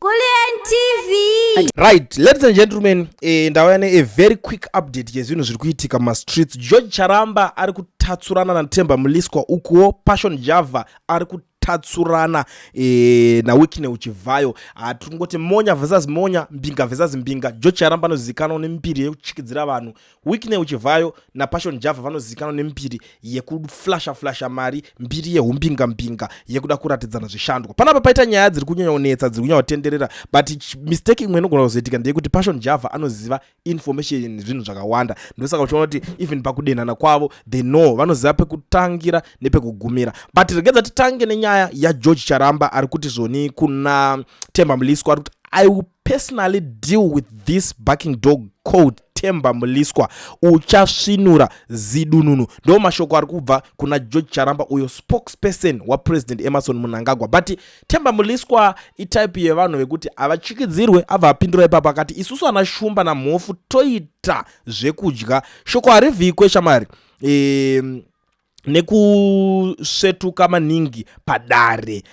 Kulliant TV. Right, ladies and gentlemen, ndauya ne a very quick update yezvinhu zviri kuitika mumastreets. George Charamba ari kutatsurana naTemba Mliswa, ukuwo Passion Java ari kutatsurana naWicknell Chivhayo. Hatingoti Monya versus Monya, Mbinga versus Mbinga. George Charamba anozivikanwa nembiri yekuchikidzira vanhu. Wicknell Chivhayo naPassion Java vanozivikanwa nembiri yekuflasha flasha mari, mbiri yehumbinga mbinga yekuda kuratidzana zvishandwa. Panapa paita nyaya dziri kunyanya kunetsa, dziri kunyanya kutenderera, but mistake imwe inogona kuzoitika ndeyekuti Passion Java anoziva information zvinhu zvakawanda, ndosaka uchiona kuti even pakudenhana kwavo they know, vanoziva pekutangira nepekugumira. But regedza titange nenyaya yaGeorge Charamba ari kuti zvoni kuna Themba Mliswa, ari kuti I will personally deal with this barking dog called Themba Mliswa, uchasvinura zidununu. Ndo mashoko ari kubva kuna George Charamba, uyo spokesperson waPresident Emmerson Mnangagwa. But Themba Mliswa itype yevanhu vekuti havachikidzirwe. Abva apindura ipapo akati isusu ana Shumba naMhofu toita zvekudya, shoko harivhikwe shamari nekusvetuka maningi padare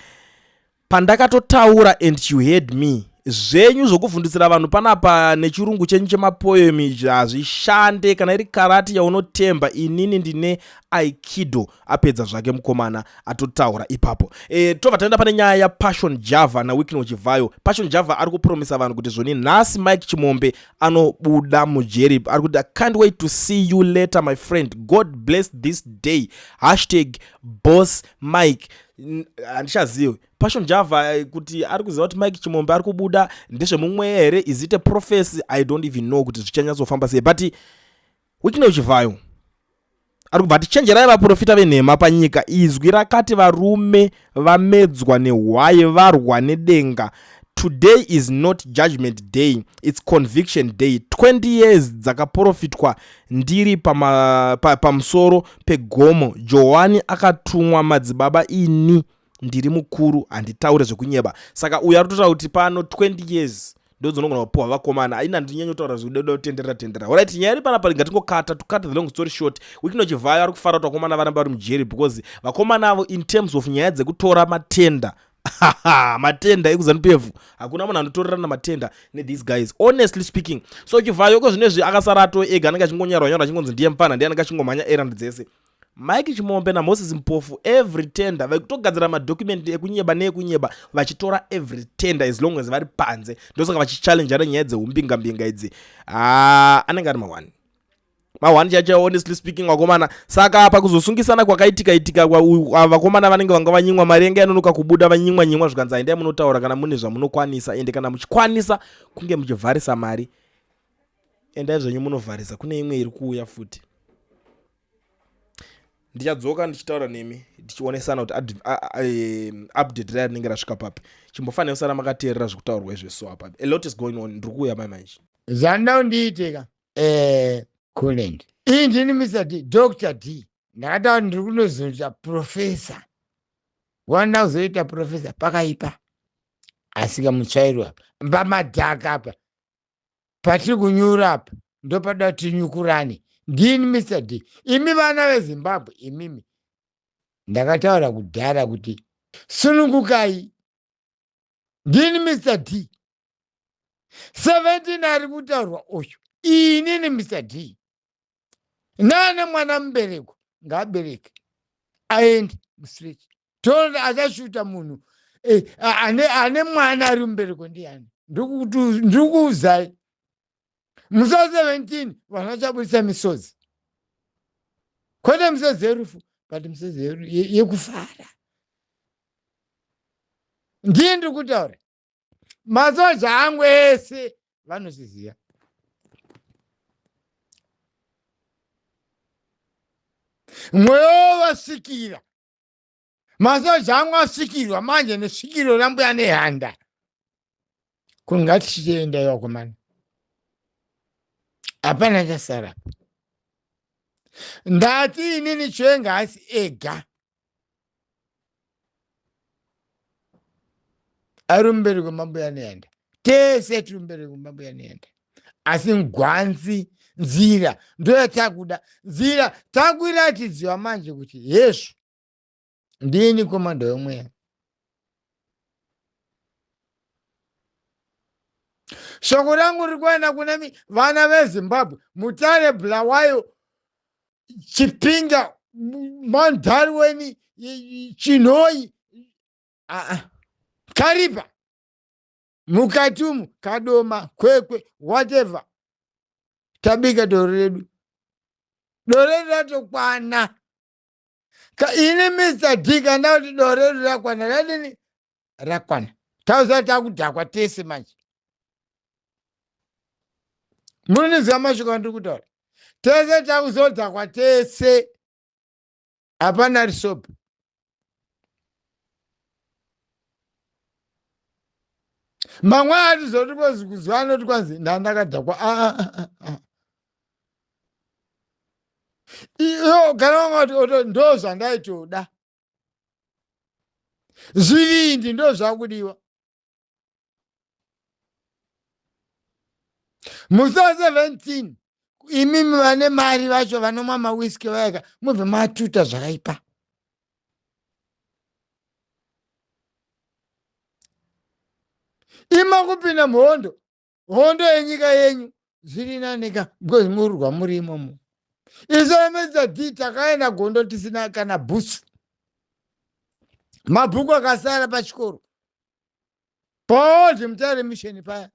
pandakatotaura, and you heard me. Zvenyu zvokuvhundisira vanhu panapa nechirungu chenyu chemapoemi hazvishande. Kana iri karate yaunotemba, inini ndine aikido. Apedza zvake mukomana, atotaura ipapo. Tobva taenda pane nyaya yaPassion Java naWicknell Chivhayo. Passion Java ari kupromisa vanhu kuti zvoni nhasi Mike Chimombe anobuda mujeri. Ari kuti, "I can't wait to see you later, my friend. God bless this day, #BossMike." Handichazivi Passion Java kuti ari kuziva kuti Mike Chimombe ari kubuda ndezvemumwe here. Is it a prophecy? I don't even know kuti zvichanyatsofamba sei. But Wicknell Chivhayo ari kubva tichenjerai vaprofita venhema panyika. Izwi rakati varume vamedzwa nehwai varwa nedenga. Today is not judgment day, it's conviction day. 20 years dzakaprofitwa ndiri pamusoro pegomo. Johani akatumwa madzibaba, ini ndiri mukuru, handitaure zvekunyeba. Saka uyu ari kutotaura kuti pano 20 years ndo dzinogona kupuhwa vakomana. Aina ndinyanyotaura kutaura zvekuda kutenderera tenderera. Alright, nyaya iri panapa, ngatingokata, to cut the long story short, Wicknell Chivhayo ari kufara kuti vakomana varamba vari mujeri, because vakomana avo in terms of nyaya dzekutora matender, matender ekuZANU PF, hakuna munhu anotorerana matender nethese guys, honestly speaking. So Chivhayo ko zvinezvi akasara ato ega, anenge achingonyarwa nyarwa, achingonzi ndiye mufana, ndiye anenge achingomhanya errand dzese. Mike Chimombe naMoses Mpofu, every tender vaikutogadzira madocument ekunyeba neekunyeba, vachitora every tender as long as vari panze. Ndosaka vachichallenjana nyaya dzeumbingambinga idzi. Ah, anenge ari ma1 ma1 chacho, honestly speaking, vakomana. Saka pakuzosungisana kwakaitika itika, vakomana vanenge vanga vanyimwa mari yanga yanonoka kubuda, vanyimwa nyimwa, zvikanzi endai munotaura kana mune zvamunokwanisa. Ende kana muchikwanisa kunge muchivharisa mari, endai zvenyu munovharisa. Kune imwe iri kuuya futi, ndichadzoka ndichitaura nemi, tichionesana kuti update raya rinenge rasvika papi. Chimbofanira kusara makateerera zvekutaurwa izveso apa. A lot is going on. Ndiri kuuya mai manje. Zvanda undiiteka Kulliant, iyi ndini Mr D, Dr D. Ndakataura ndiri kunozoita professor, wanda kuzoita professor pakaipa, asi kamutsvairo apa pamadhaka apa patiri kunyura apa ndopada tinyukurane. Ndini Mr D. Imi vana veZimbabwe, imimi, ndakataura kudhara kuti sunungukai. Ndini Mr D. 17 ari kutaurwa uyu, inini Mr D. Nane mwana mubereko ngaabereke aende mustreet, toona achashuta munhu ane mwana ari mubereko ndiani. Ndiri kuuzai, musi wa17 vanhu vachabudisa misodzi, kwete misodzi yerufu, but misodzi yekufara. Ndiye ndiri kutaura, masoja angu ese vanozviziva. Mweyo wasvikira, masoja angu asvikirwa manje nesvikiro rambuya Nehanda. Kungatichiendai vakomana, hapana chasara. Ndati inini Chiwenga asi ega ari mumberi kwemambuya Nehanda, tese tiri mumberi kwemambuya Nehanda, asi ngwanzi nzira ndoyatakuda, nzira takuiratidziwa manje kuti hezvo. Ndini komando yomweya. Shoko rangu riri kuenda kuna mi vana veZimbabwe, Mutare, Bulawayo, Chipinga, Mount Darwin, Chinhoyi, Kariba, mukati umu, Kadoma, Kwekwe, whatever. Tabika doro redu, doro redu ratokwana. Ini Mr D kana kuti doro redu rakwana, radini rakwana. Tauza takudhakwa tese manje. Munoniziva mashoko andiri kutaura? Tese takuzodhakwa tese, hapana risopa. Mamwe atizoti kozi kuziva anoti kwanzi ndandakadhakwa. Iyo kana wanga kuti ndo zvandaitoda, zvivindi ndo zvakudiwa. Musi wa 17 imimi vane mari vacho vanomwa mawiski vayaka mubve matuta zvakaipa. Ima kupinda muhondo, hondo yenyika yenyu zviri nanika because mururwa muri imomo. Isu vamedza D takaenda gondo tisina kana bhutsu, mabhuku akasara pachikoro paOld Mutare Mission paya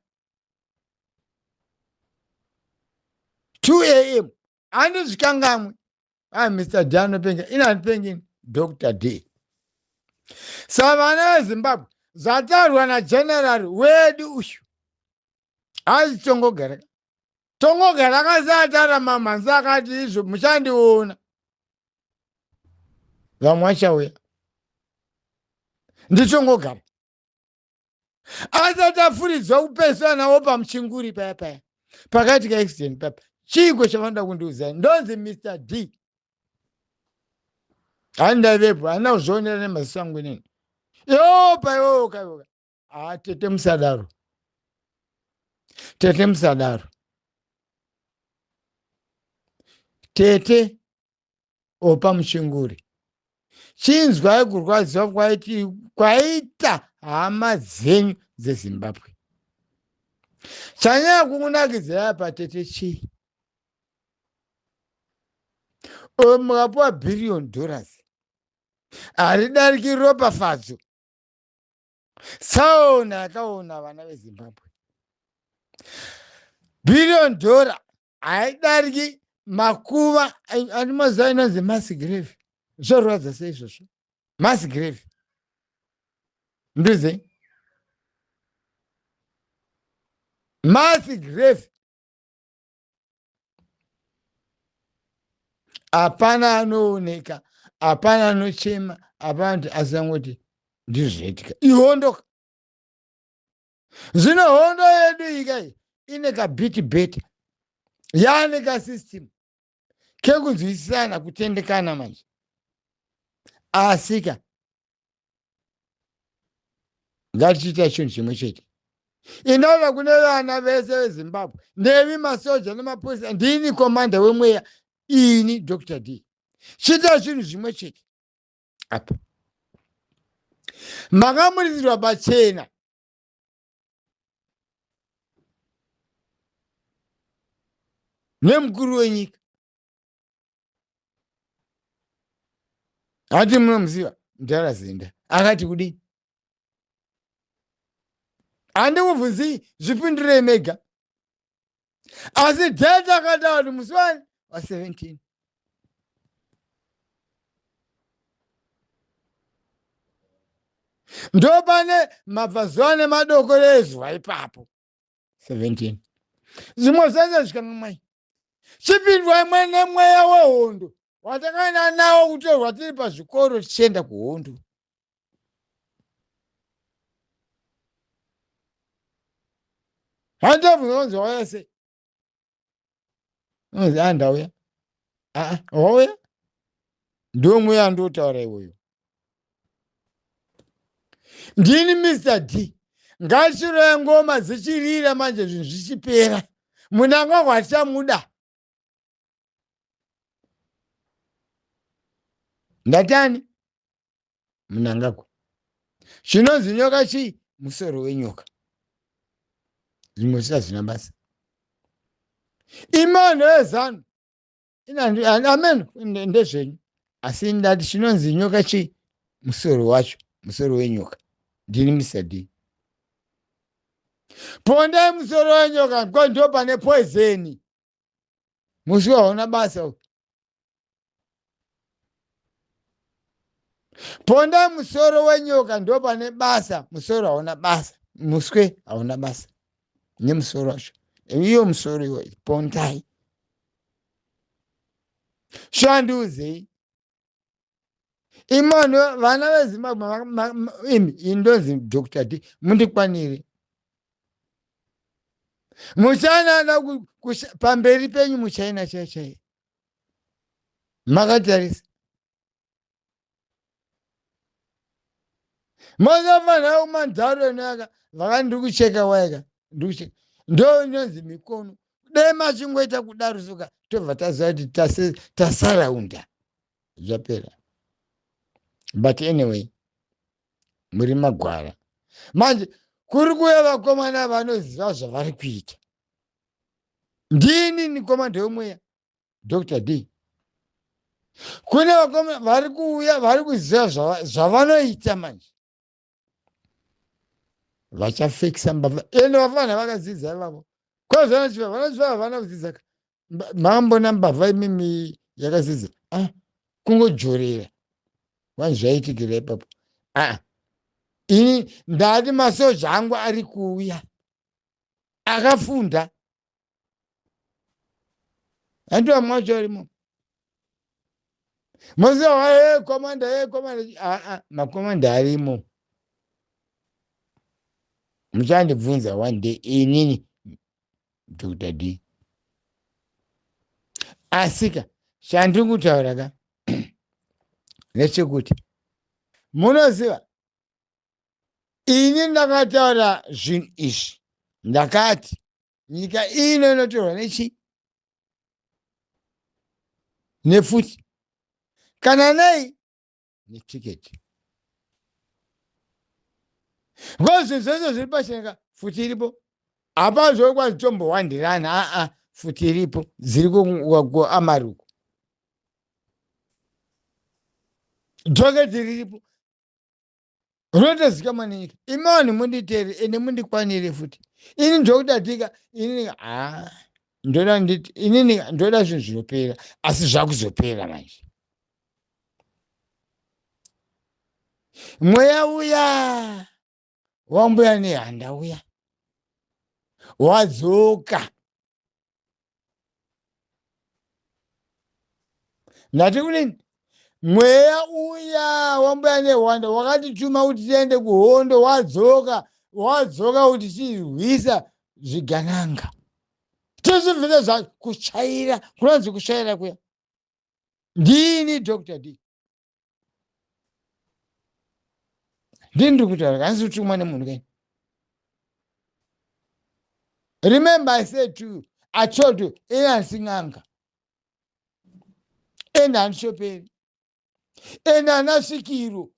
2 am handizvikangamwe. Ah, Mr D anopenga, ini handipengi, Dr D. Sa vana veZimbabwe, zvataurwa nageneral wedu uyu hazi tongogara tongogara akasatara mamhanzi akati izvo muchandiona vamwe vachauya nditongogara asati afuridzwa kupesana nawo pamuchinguri paya paya pakaitika accident papa. Chiiko chavanoda kundiudza? Ndonzi Mr D, handaivepo, handina kuzvionera nemaziso angu inini. Yopa iwoka iwoka. Ah, tete musadaro, tete musadaro, tete Opa Muchinguri. Chinzwai kurwadziwa kwaita hama dzenyu dzeZimbabwe. Chanyanya kukunakidzirai apa tete chii? Oyo mukapuwa billion dollars haridariki ropafadzo tsaona yakaona vana veZimbabwe. Billion dollar haidariki makuva andimoziva inonzi mass grave. Zvorwadza seizvozvo, mass grave ndizei mass grave, hapana anooneka, hapana anochema, hapana kuti asangoti ndizvo zvaitika. Ihondo zvino, hondo yedu ikai ine kabhiti bheta yaane kasystem kekunzwisisana, kutendekana manje. Asika ngatichiita chinhu chimwe chete. Inoda kune vana vese veZimbabwe, ndevi masoja nemapurisa, ndini komanda wemweya ini Dr D. Chiita zvinhu zvimwe chete apa makamuridzirwa pachena. Nemukuru wenyika hati munomuziva, mudhara Zinda, akati kudini? Handikubvunzii, zvipindurei mega. Asi date akataura kuti musi wani wa17 ndopane mabvazuva nemadokoro ezuva ipapo 17. Zvimwe zvese zvikangamwai, chipindwa imwe nemweya wehondo watakaenda nawo kutorwa tiri pazvikoro tichienda kuhondo. Handabvunza kunzi wauya sei, unzi a ndauya, aa wauya, ndiwo mweya andiotaura iwoyo. Ndini Mr D. Ngachiraya ngoma dzichirira manje, zvinhu zvichipera. Munangagwa tichamuda. Ndatani Munangagwa, chinonzi nyoka chii? Musoro wenyoka. Zvimwe zvisazvina basa. Imano yezanu amen ndezvenyu asi ndati chinonzi nyoka chii musoro wacho musoro wenyoka ndini Mr D pondai musoro wenyoka ko ndo pane poizeni musi waona basa uyu pondai musoro wenyoka ndo pane basa musoro hauna basa muswe hauna basa nemusoro wacho iyo musoro iwoyo pondai shandiudzei imano vana vezimbabwe imi indonzi dr d mundikwanire muchanana pamberi penyu muchaina chai chai makatarisa mozofanira kumanzaro eno yaka vaka ndiri kucheka waika ndiri kucheka ndo inonzi mikono dai machingoita kudaro soka tobva taziva kuti tasaraunda zvapera but anyway muri magwara manje kuri kuuya vakomana vanoziva zvavari kuita ndini nikoma ndewemweya Dr D kune vakomana vari kuuya vari kuziva zvavanoita manje vachafekisa mbavha ende vafana vakadzidza ivavo kwazvanachiva vanachiva havana kudzidza ka mambona mbavha imimi yakadzidza ah, kungojorera wani zvaitikira ipapo aa ini ndati masoja angu ari kuuya akafunda hanti vamwe vacho varimo moziva hey, komanda hey, komanda aa makomanda arimo muchandibvunza one day inini dr d asika chandiri kutaura ka nechekuti munoziva ini ndakataura zvinhu izvi ndakati nyika ino inotorwa nechi nefuti kana nei netiketi ngo zvinhu zvese zviri pachena futi iripo hapazvo kwazvitombowandirana aa futi iripo dziri kuamari uko dhoketi riripo rinotozikamwa nenyika imi vanhu munditere ende mundikwanire futi ini ndokudatika inini ha ndoda nditi inini ndoda zvinhu zvinopera asi zvakuzopera manje mweya uya wambuya nehanda uya wadzoka ndati kudini mweya uya wambuya nehwanda wakatituma kuti tiende kuhondo wadzoka wadzoka kuti tirwisa zvigananga tizvibvise zva kutsvaira kunonzi kutsvaira kuya ndini dr d ndini ndiri kutaura hanzi kutumwa nemunhu kaini remember i said to you i told you ini handisi n'anga ende handishoperi ende handina svikiro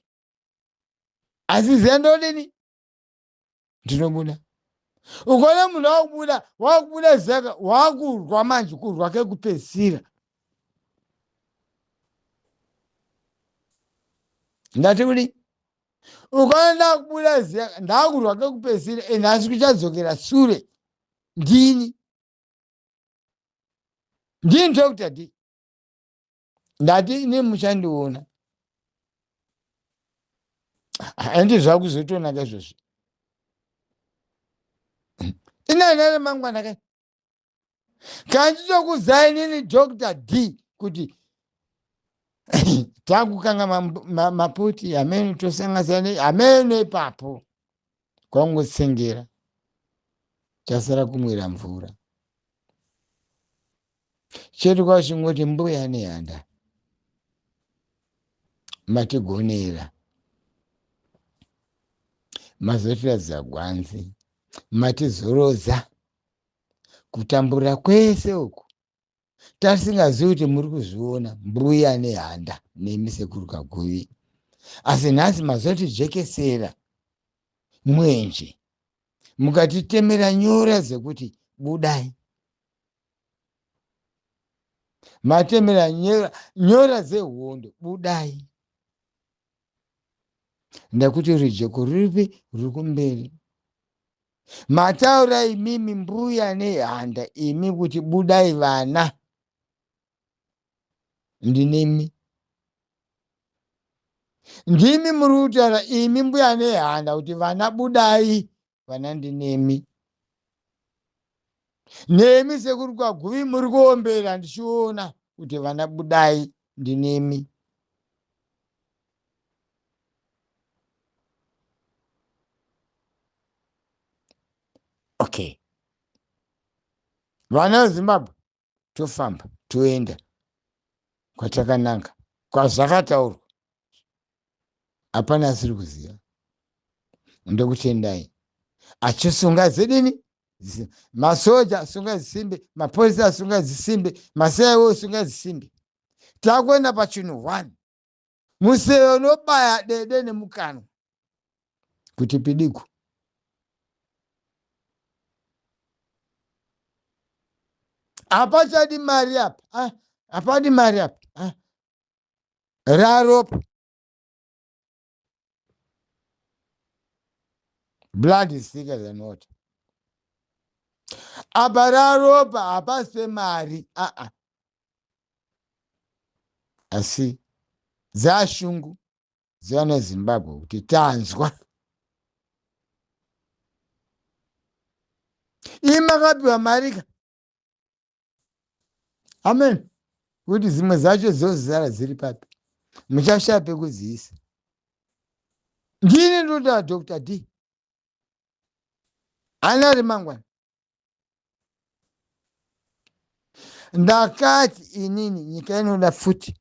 asi ziya ndodini ndinobuda ukaona munhu wakubuda wakubuda zaka wakurwa manje kurwa kekupedzisira ndati kudi ukaona ndakubuda zaka ndakurwa kekupedzisira and hasi kuchadzokera sure ndini ndini dr d ndati ini muchandiona handi zvakuzotonaka izvozvi inani remangwana kai kandichitokuzai nini dr d kuti takukanga maputi hameno tosanganisa hameno ipapo kwangotsengera chasara kumwira mvura chete kwachingoti mbuya nehanda matigonera mazotiratidza gwanzi matizorodza kutambura kwese uku tasingazivi kuti muri kuzviona mbuya nehanda nemi sekuru kaguvi asi nhasi mazotijekesera mwenje. Mukatitemera nyora dzekuti budai. Matemera nyora, nyora dzehondo budai. Ndakuti rujeko ruripi ruri kumberi. Mataura imimi mbuya nehanda imi kuti budai vana. Ndinemi. Ndimi muri kutaura imi mbuya nehanda kuti vana budai vana ndinemi. Nemi sekuru kwaguvi muri kuombera ndichiona kuti vana budai ndinemi. Okay. Vana veZimbabwe tofamba toenda kwatakananga kwazvakataurwa hapana asiri kuziva ndokutendai achisunga zidini masoja asunga zisimbe mapolisa asunga zisimbe masaiwo asunga zisimbe takuenda pachinhu one museve unobaya dede nemukanwa kuti pidigu hapachadi mari apa ah, hapadi mari apa ah. Raropa blood is thicker than water apa raropa hapasi pemari aa ah, asi dzashungu dzevana zimbabwe kuti tanzwa imi makapiwa marika amen kuti dzimwe dzacho dzozara dziri papi muchashaya pekudziisa ndini ndoda dr d ana remangwana ndakati inini nyika inoda futi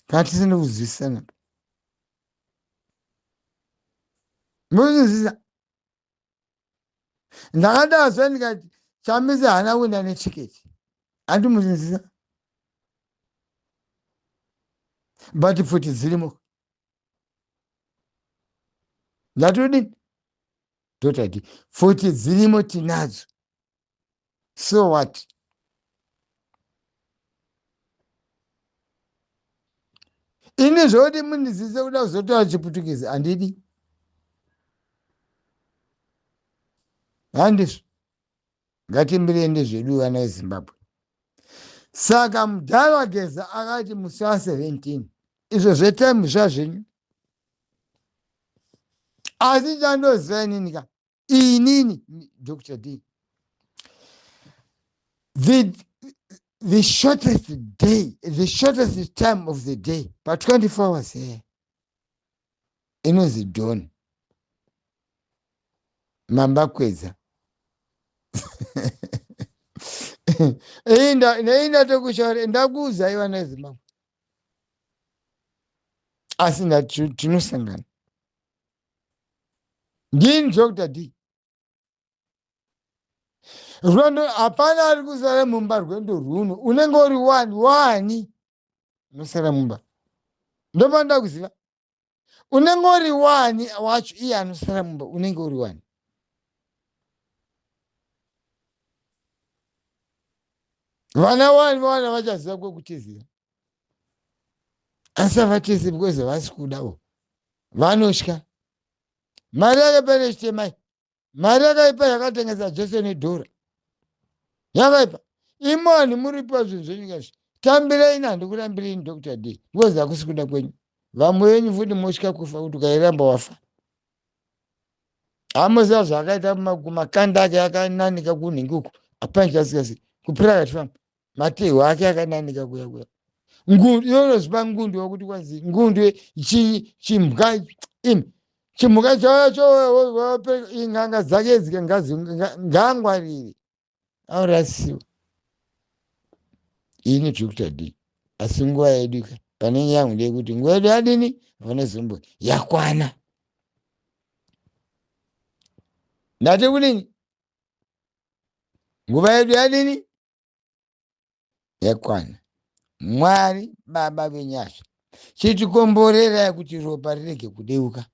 kana tisina kuzwisana muzwisisa ndakadazwa ndikati chamisa haana kuenda netiketi handi muzinzisa but pfuti dzirimo ndatodini totati pfuti dzirimo tinadzo so what ini zvoti mundidzidzise kuda kuzotaura chiputukezi handidi handizvo ngatimbirende zvedu vana vezimbabwe saka mudhara geza akati musi wa 17 izvo zvetime zvazvenyu asi chandoziva inini ka inini dr d the, the shortest day the shortest time of the day pa 24 hours here inonzi dawn mambakwedza nei ndatokushaura ndakuudzai vana vezimbabwe asi tinosangana ndini dr d rwendo hapana ari kusara mumba rwendo rwuno unenge uri wani wani unosara mumba ndopanoda kuziva unenge uri wani wacho iye anosara mumba unenge uri wani vana wani vana vachaziva kwekutizira asi havatizi because havasi kudawo vanotya mari yakaipa nechitemai mari yakaipa yakatengesa jesu nedhora yakaipa imoni muripo zvinhu zvenyika izvi tambirei ini handikurambirei dr d because hakusi kuda kwenyu vamwe venyu futi motya kufa kuti ukairamba wafa amoziva zvaakaita kumakanda ake akananika kunhingi uku apana chasikasi kuprivate farm matehwe ake akananika kuya kuya ngundu iwe unoziva ngundu wakuti kwanzi ngundu chinyi chimbwa imi chimhuka chauya chouya ing'anga dzake dzike ngangwarire aurasiwa ini tiri kutadii asi nguva yedu ka pane yangu ndeyekuti nguva yedu yadini vane zombo yakwana ndati kudini nguva yedu yadini yakwana mwari baba venyasha chitikomborerai kuti ropa rirege kudeuka.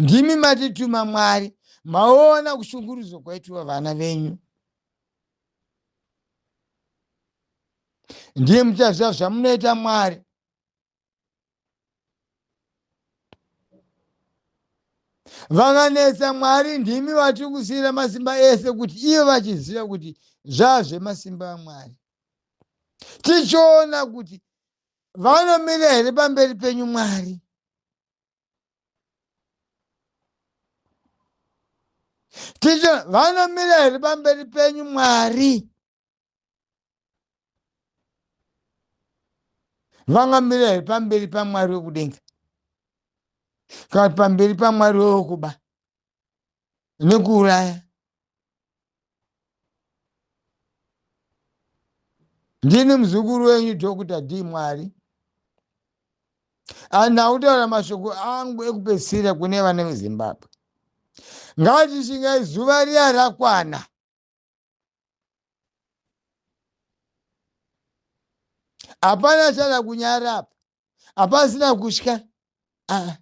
Ndimi matituma Mwari, maona kushungurudzwa kwaitiwa vana venyu. Ndiye muchaziva zvamunoita Mwari. Vakanetsa Mwari, ndimi vatiri kusiira masimba ese kuti ivo vachiziva kuti zvazvemasimba aMwari. Tichiona kuti vanomira here pamberi penyu Mwari. Ticho vanomira here pamberi penyu Mwari? Vangamira here pamberi paMwari wekudenga? Kana pamberi paMwari wekuba nekuuraya? Ndini muzukuru wenyu Dr. D Mwari. Handina kutaura mashoko angu ekupedzisira kune vana veZimbabwe. Ngatishingai zuva riya rakwana. Hapana chada kunyara apa. Hapasina kutya. Ah,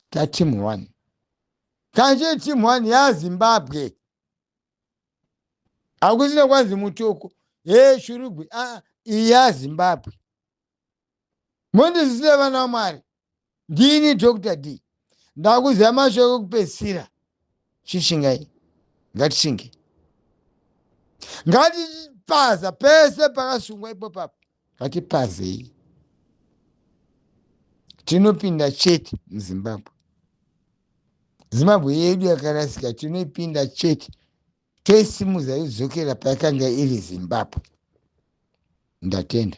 ta team one. Kana chiri team one yaZimbabwe. Hakusina kwanzi Mutoko. Hey, Shurugwi. Ah, iyi yaZimbabwe. Mondizisira vana vaMwari. Ndini Dr. D. Ndakuziva mashoko ekupedzisira. Chishingai. Ngatishinge. Ngatipaza pese pakasungwa ipo papo. Ngatipazei. Tinopinda chete muZimbabwe. Zimbabwe yedu yakarasika tinoipinda chete. Toisimudza yodzokera payakanga iri Zimbabwe. Ndatenda.